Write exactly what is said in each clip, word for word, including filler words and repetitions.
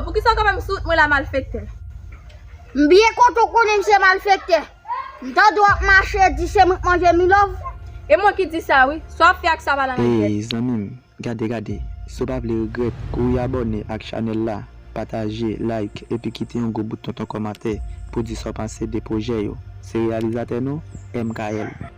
Poukisa w kanpe m sou wout mwen la, malfektè? M byen kontan w konnen m se malfektè. M tande w ap mache di se mwen k manje Milove. E mwen ki di sa wi. Sa w ap fè ak sa pa lan nan gèt. Ey, zanmi m, gade, gade. Si w pa vle regrèt, kouri abòne ak chanèl la, pataje, like, epi kite yon gwo bout tonton kòmantè pou di sa w panse de pwojè yo. Se reyalizatè nou, M K L.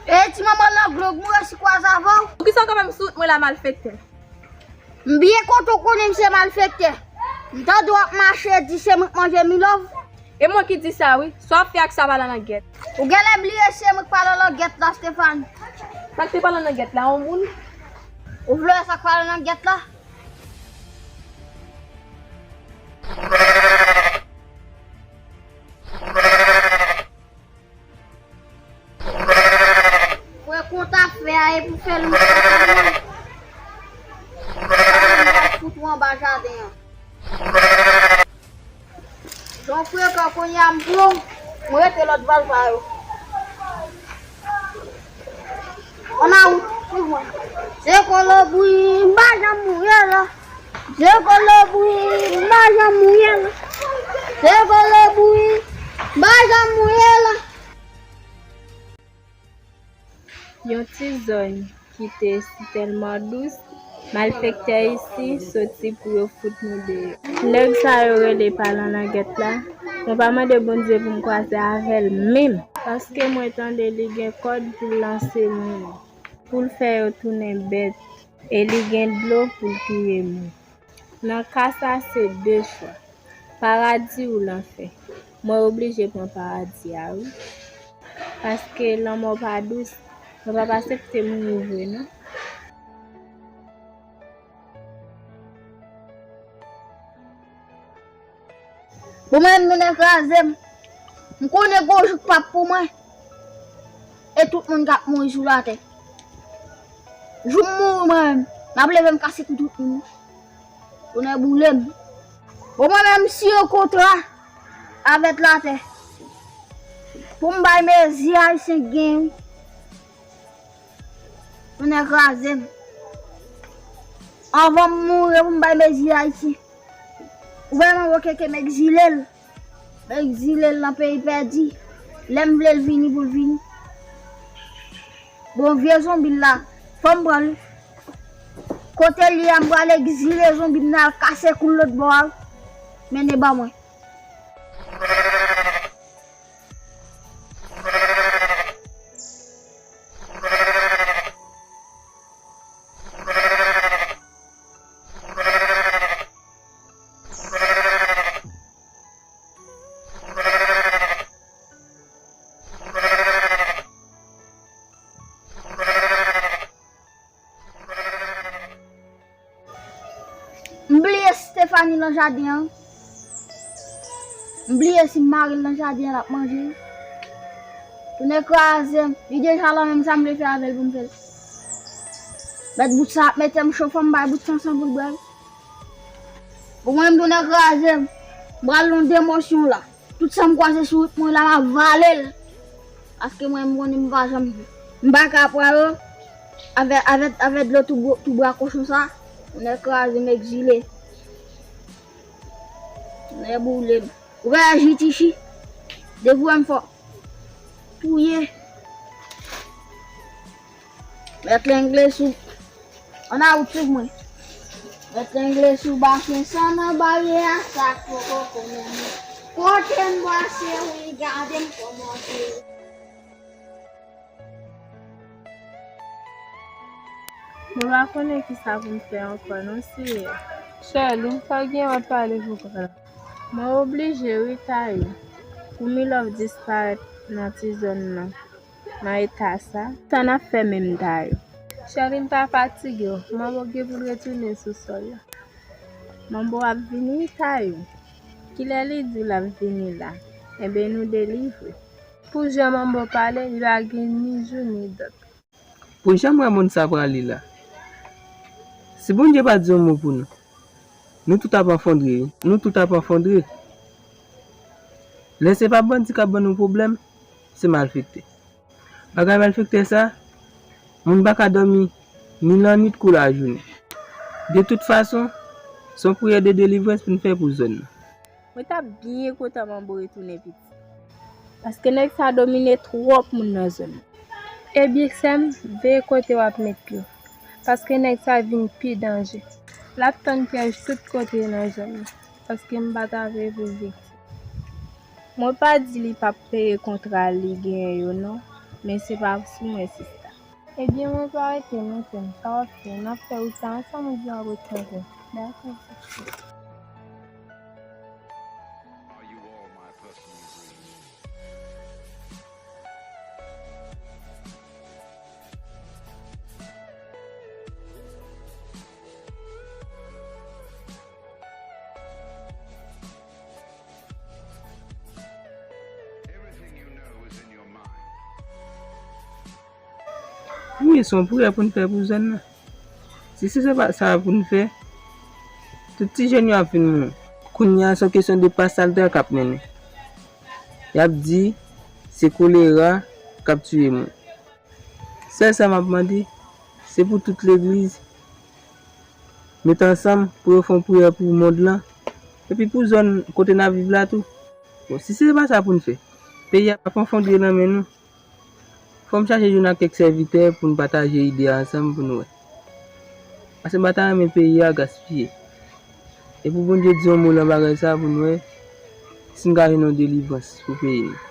E ti manman langlo, m resi kwaze avè w. Poukisa w kanpe m sou wout mwen la, malfektè? M byen kontan w konnen m se malfektè. M tande w ap mache di se mwen k manje Milove. E mwen ki di sa wi. Sa w ap fè ak sa pa lan nan gèt. Ou genlè bliye se mwen k pa lan nan gèt la, Stéphanie. Sa k te pa lan nan gèt la, yon moun? Ou vle wè sa k pa lan nan gèt la? Fè konta fè a e pou fè l mwen. Sa mwen fout ou anba jaden an. Jan frekan kounye a m pran w, mwen rete lòt valpa yo. Ann a wout, swiv mwen. Se kolobri, m pa janm mouye la. Se kolobri, m pa janm mouye la. Se kolobri, m pa janm mouye la. Yon ti zòn ki te si tèlman dous, malfektè isi soti pou yo fout nou deyò. Nèg sa yo rele pa lan nan gèt la, mwen pa mande Bondye pou m kwaze avè l menm. Paske mwen tande li gen kòd pou l lanse moun, pou l fè yo tounen bèt, e li gen dlo pou l touye moun. Nan ka sa, se de chwa, paradi ou lanfè. Mwen oblije pran paradi a wi. Paske lanmò pa dous, mwen p ap aksepte mouri vre non. Bon, mwen menm, nou nèg kraze m. M konnen gon jou k p ap pou mwen. E tout moun k ap mouri sou latè. Jou m mouri mwen menm, m ap leve m kase kou tout moun. Tonnè boule m. Bon, mwen menm, m siyen yon kontra avèk latè. Pou m bay mezi ayisyen k gen, wi. Tonnè kraze m. Anvan m mouri, pou m bay mezi Ayiti. Gouvènman Bokeke m egzile l. M egzile l nan peyi pèdi. Lè m vle l vini pou l vini. Bon, vye zonbi l la, fò m pran l. Kote l ye a, m pral egzile zonbi m nan, al kase kou l lòt bò a. Mennen ban mwen. M bliye si Stéphanie nan jaden an. M bliye si m mare l nan jaden an, l ap manje. Tonnè kraze m. Li deja la, menm sa m vle fè avè l pou m fè l. Mèt bout sa ap mete m cho, fò m bay bout san san pou l bwè. Bon, mwen menm, tonnè kraze m. M pral nan demosyon la. Tout sa m kwaze sou wout mwen la, m ap vale l. Paske mwen, m konnen m pa janm, m pa ka pran yo. Avè, avè, avè dlo tou bra, tou bra kochon sa. Tonnè kraze m, egzile. Tonnè boule m. Ou pa G T C. Depi w wè m fò touye. Mèt lengle sou. Ann a wout, swiv mwen. Etengle sou basen san nan baryè a, sa k poko konnen mwen. Kote m pase, wi, gade m kòmanse. Mwen pa konnen kisa pou m fè ankò non, Seyè. Chèlin, sa w gen w ap pale pou kòl la? Mwen oblije wi, Tayou, pou Milove disparèt nan ti zòn nan, nan eta sa. Sa n ap fè menm, Tayou? Chèlin, pa fatige w, manbo gen pou l retounen sou sòl la. Manbo ap vini, Tayou. Kilè li di l ap vini la? Enben, nou delivre. Pou jan manbo pale, li pa gen ni jou ni dòt. Pou jan m wè moun sa prale la, si Bondye pa di yon mo pou nou, nou tout ap anfondre, wi. Nou tout ap anfondre. Lè se pa bandi k ap ban nou pwoblèm, se malfektè. Bagay malfektè sa, moun pa ka dòmi ni lannwit kou lajounen. De tout fason, se yon priyè de delivrans pou n fè pou zòn nan. Mwen t ap byen kontan manbo retounen piti. Paske nèg sa domine twòp moun nan zòn nan. Ebyen sè m, veye kote w ap met pye w. Paske nèg sa vin pi danje. L ap tann pyèj tout kote nan zòn nan. Paske m pa ta vle pou l viktim. Mwen pa di li p ap peye kontra li genyen yo non, men se pa sou mwen sista. Ebyen mwen pa rete non sè m, sa w ap fè, n ap fè wout la ansanm oubyen w ap ret kanpe? Dakò. Wi, se yon priyè pou n fè pou zòn nan. Si se pa sa pou n fè, tout ti jèn yo ap vin mouri. Kounye a, se yon kesyon de pa saltè k ap mennen. Y ap di se kolera k ap tiye moun. Sèl sa m ap mande, se pou tout legliz met ansanm pou yo fè yon priyè pou mond lan, epi pou zòn kote n ap viv la tou. Bon, si se pa sa pou n fè, peyi a ap anfondre nan men nou. Fò m chache jwenn ak kèk sèvitè pou n pataje ide a ansanm pou n wè. Paske m pa ta renmen peyi a gaspiye. E pou Bondye di yon mo nan bagay sa pou n wè si n ka jwenn yon delivrans pou peyi nou.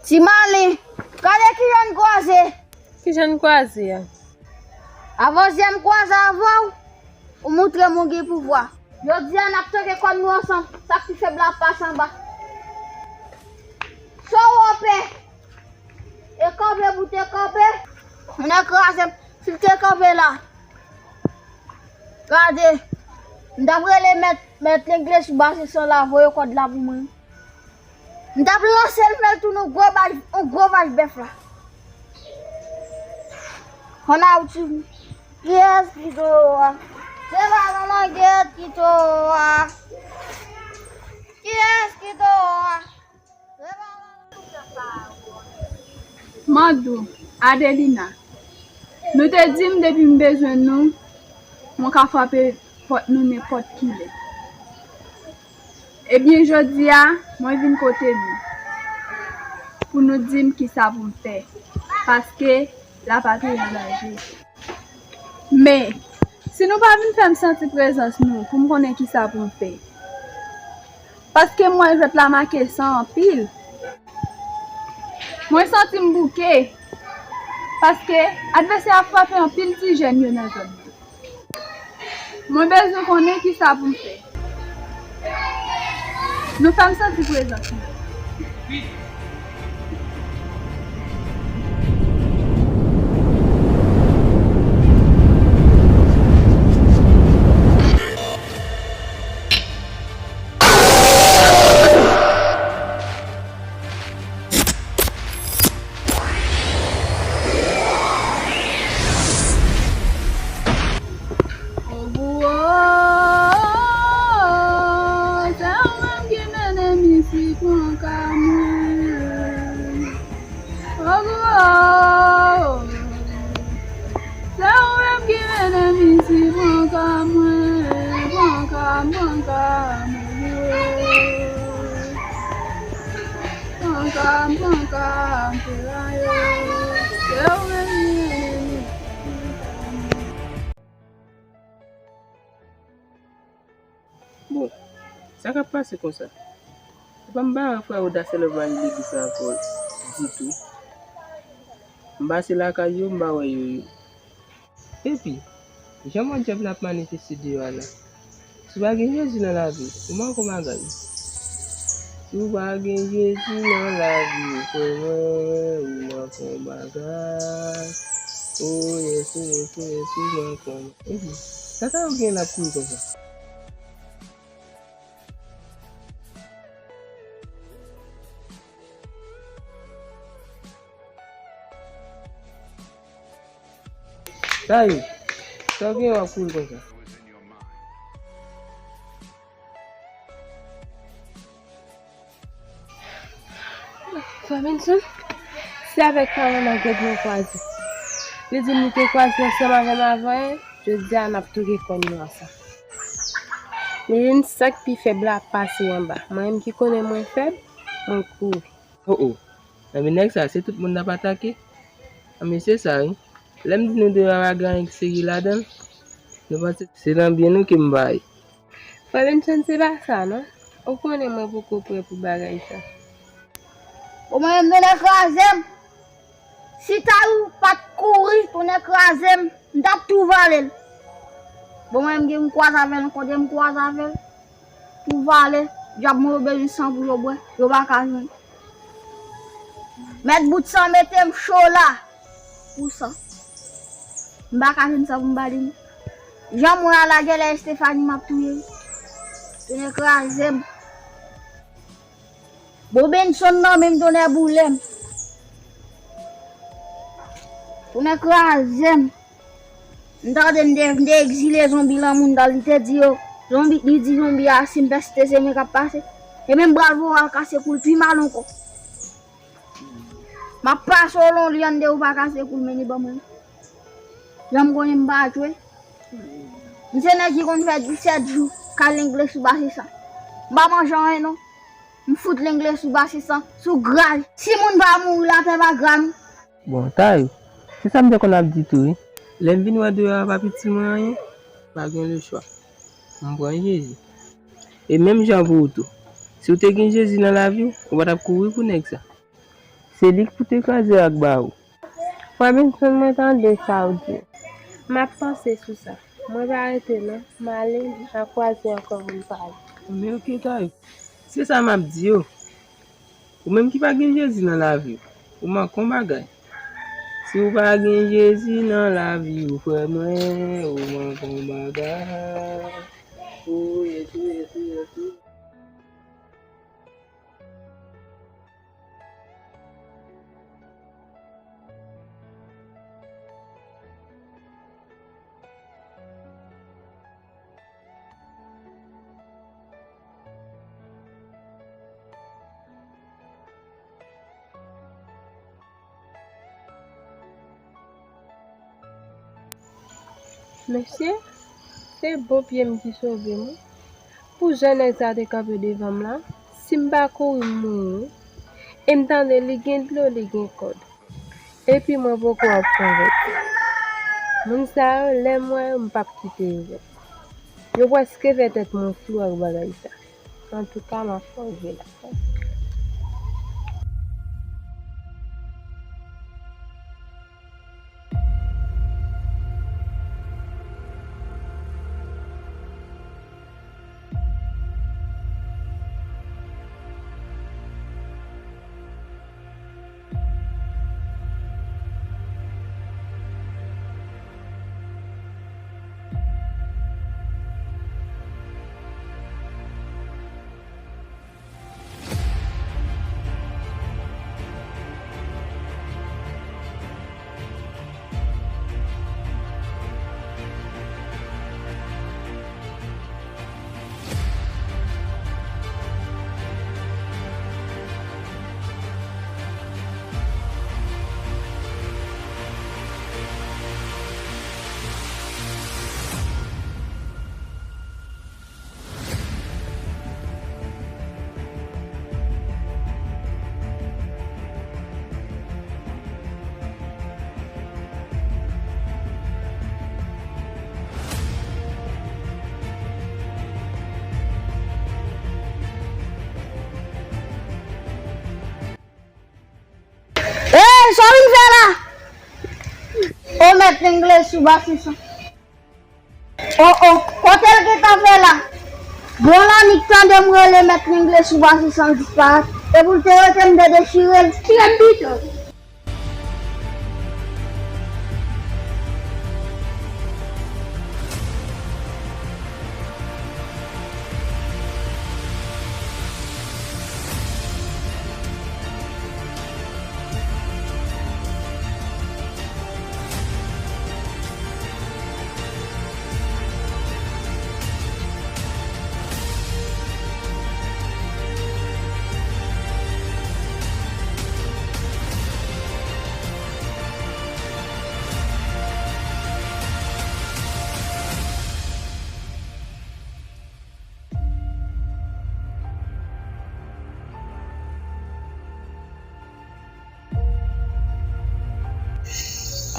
Ti Mali, gade kijan n kwaze. Kijan n kwaze a? Avan jan m kwaze avè w, ou montre m ou gen pouvwa. Jodi a, n ap toke kòn nou ansanm. Sa k pi fèb la ap pase anba. Sa w pè? E kanpe pou te kanpe. Moun an kraze m. Si l te kanpe la. Gade. M t ap rele mèt, mèt legliz sou basis lan la, voye kòd la pou mwen. M t ap lanse l, fè l tounen yon gwo vaj, yon gwo vaj bèf la. Kòman w di m? Kiyès ki tò a? Se pa manman Gèt ki tò a. Kiyès ki tò a? Se pa manman Mandou, Adelina, nou te di m depi m bezwen nou, mwen ka frape pòt nou nenpòt ki lè. Ebyen, jodi a, mwen vin kote nou pou nou di m kisa pou m fè, paske lapatri an danje. Men, si nou pa vin fè m santi prezans nou pou m konnen kisa pou m fè, paske m wè jwèt la make san anpil. Mwen santi m bouke, paske advèsè a frape anpil ti jèn yo nan zòn nan. Mwen bezwen konnen kisa pou m fè. Nou fè m santi prezans nou. Ogou o, se ou menm ki mennen m isit, mwen ka mouri. Ogou o, se ou menm ki mennen m isit, mwen ka mouri, mwen ka, mwen ka mouri. Panka, panka, m te rayi w. Se ou menm ki mennen m. Bon, sa k ap pase konsa? Epa m pa wè frè Odasye Love al legliz la ankò ditou. M pase lakay yo, m pa wè yo. Epi, jan mòn dyab la ap manifeste deyò a la, si w pa gen Jezi nan lavi w, ou manke yon bagay. Si w pa gen Jezi nan lavi w, frè mwen, ou manke yon bagay. O yès, o yès, o yès, ou manke yon bagay. Epi, sa sa yo gen la ap kouri konsa? Sa ye? Sa w gen w ap kouri konsa? Frè Benson, se avèk paran Magèt mwen kwaze. Li di m li te kwaze ansanm avè m avan yè, jodi a n ap touke kòn nou ansanm. Li di m sa k pi fèb la ap pase anba. Mwen menm ki konnen mwen fèb, mwen kouri. O o. Enben nèg sa, se tout moun l ap atake? Enben se sa wi. Lè m di nou deyò a pa gen anyen k serye ladan l, nou panse se nan byen nou ke m pa ye. Frè Benson, se pa sa non. Ou konnen mwen poko prè pou bagay sa. Bon, mwen menm, tounen kraze m. Si Tayou pa t kouri, tounen kraze m, m t ap tou vale l. Bon, mwen menm, gen m kwaze avè l, kote m kwaze avè l, tou vale, dyab mwen yo bezwen san pou yo bwè, yo pa ka jwenn. Mèt bout san mete m cho la pou san. M pa ka jwenn san pou m ba li non. Jan mwen a la, genlè Estefani m ap touye. Tounen kraze m. Bon, Benson nan menm, tonnè boule m. Tounen kraze m. M tande m te, m te egzile zonbi lan moun dan, li te di yo, zonbi, li di zonbi a si m pèsiste se mwen k ap pase. E menm bral voye al kase kou l pi mal ankò. M ap pase w lon li annde ou pa kase kou l, men li ban mwen. Jan m konnen m pa jwe. M se nèg ki konn fè disèt jou k al lengle sou basis lan. M pa manje anyen non. M fout lengle sou basis lan, sou gra l. Si moun pa mouri, latè pa gra non. Bon, Tayou, se sa m te konn ap di tou wi. Lè m vin wè deyò a pa piti mwen anyen, pa gen lechwa. M pran Jezi. E menm jan pou ou tou. Si w te gen Jezi nan lavi w, ou pa t ap kouri pou nèg sa. Se li k pou te kraze ak ba ou. Frè Benson, mwen tande sa w di. M ap panse sou sa. Mwen pa rete non, m ale, n a kwaze ankò pou n pale. Men oke Kay, se sa m ap di yo. Ou menm ki pa gen Jezi nan lavi w, ou manke yon bagay. Si w pa gen Jezi nan lavi w, frè mwen, ou manke yon bagay. Ou ye, ou ye, ou ye, ou ye. Mesye, se bon pye m ki sove m wi. Pou jan nèg sa te kanpe devan m la, si m pa kouri m mouri wi. E m tande li gen dlo, li gen kòd. Epi mwen poko ap konvèti. Moun sa yo, lè m wè yo, m p ap kite yo wè. Yo prèske fè tèt mwen flou ak bagay sa. Antouka, m ap fè w vye lakay. Ey, sa w vin fè la? O mèt English ou pa fè sa. O, o, kote l gentan fè la? Bon, Lanik tande m rele mèt English ou pa fè sa disparèt. E pou l te rete m te dechire l. Tire m pito.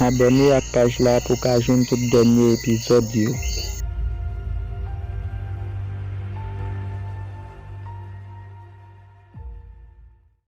Abòne ak paj la pou w ka jwenn tout dènye epizòd yo.